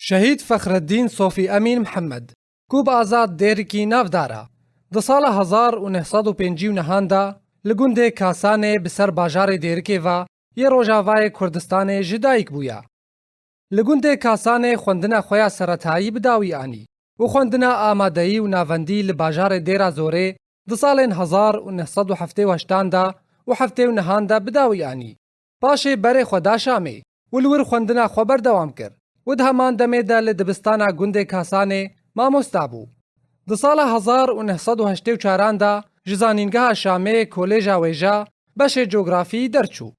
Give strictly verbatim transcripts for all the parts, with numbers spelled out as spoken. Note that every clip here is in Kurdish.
Şehîd Fexreddîn Sofî Emîn Mihemed, ku bi Azad Dêrikî navdar e, di sala hezar û neh sed û pêncî û nehan de li gundê Kasanê bi ser bajarê Dêrikê ve yê Rojavayê Kurdistanê ji dayik bûye. Li gundê Kasanê xwendina xwe ya seretayî bi dawî anî û xwendina amadeyî û navendî li bajarê Dêra Zorê di salên hezar û neh sed û heftê û heştan de û heftê û nehan de bi dawî anî. Paşê berê xwe da Şamê û li wir xwendina xwe berdewam kir û di heman demê de li dibistana gundê Kasanê mamosta bû. Di sala hezar û neh sed û heştê û çaran de ji Zanîngeha Şamê, Kolêja Wêja, beşê cografî derçû.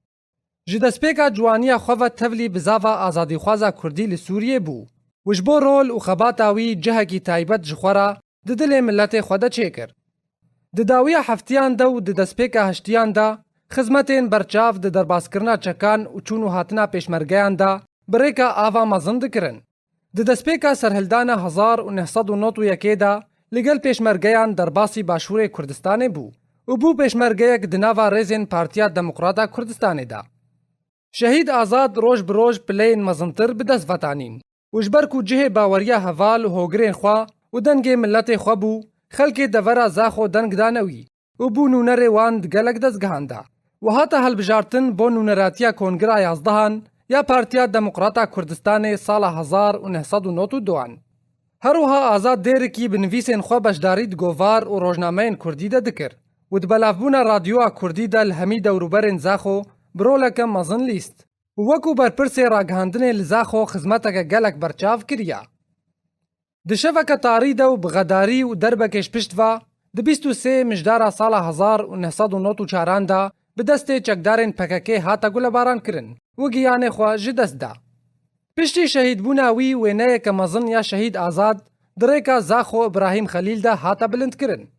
Ji destpêka ciwaniya xwe ve tevlî bizava azadîxwaza kurdî li Sûriyê bû û ji bo rol û xebata wî cihekî taybet ji xwe re di dilê miletê xwe de çêkir. Di dawiya heftiyan de û di destpêka heştiyan de xizmetên berçav di derbaskirina çekan û çûn û hatina pêşmergeyan de bi rêka ava mezin dikirin. Di destpêka serhildana hezar û neh sed û nod û yekê de li gel pêşmergeyan derbasî Başûrê Kurdistanê bû û bû pêşmergeyek di nava rêzên Partiya Demokrata Kurdistanê de. Şehîd Azad roj bi roj pileyên mezintir bi dest vetanîn û ji ber ku cihê baweriya heval û hogirên xwe û dengê miletê xwe bû, xelkê devera Zaxo deng dane wî û bû nûnerê wan di gelek dezgehan de. Û hate hilbijartin bo nûneratiya Kongira Yazdehan ya Partiya Demokrata Kurdistanê sala hezar û neh sed û nod û duan. Her wiha Azad Dêrikî bi nivîsên xwe beşdarî di govar û rojnameyên kurdî de dikir û di belavbûna radyoya kurdî de li hemî dewrûberên Zaxo bi roleke mezin lîst û wekû berpirsê ragihandinê li Zaxo xizmeteke gelek berçav kiriye. Di şeveke tarî de û bi xedarî û derbekê ji pişt ve, di bîst û sê mijdara sala hezar û neh sed û nod û çaran de bi destê çekdarên P K K hate gulebaran kirin û giyanê xwe ji dest da. Piştî şehîdbûna wî wêneyeke mezin ya Şehîd Azad di rêka Zaxo Îbrahîm Xelîl de hate bilindkirin.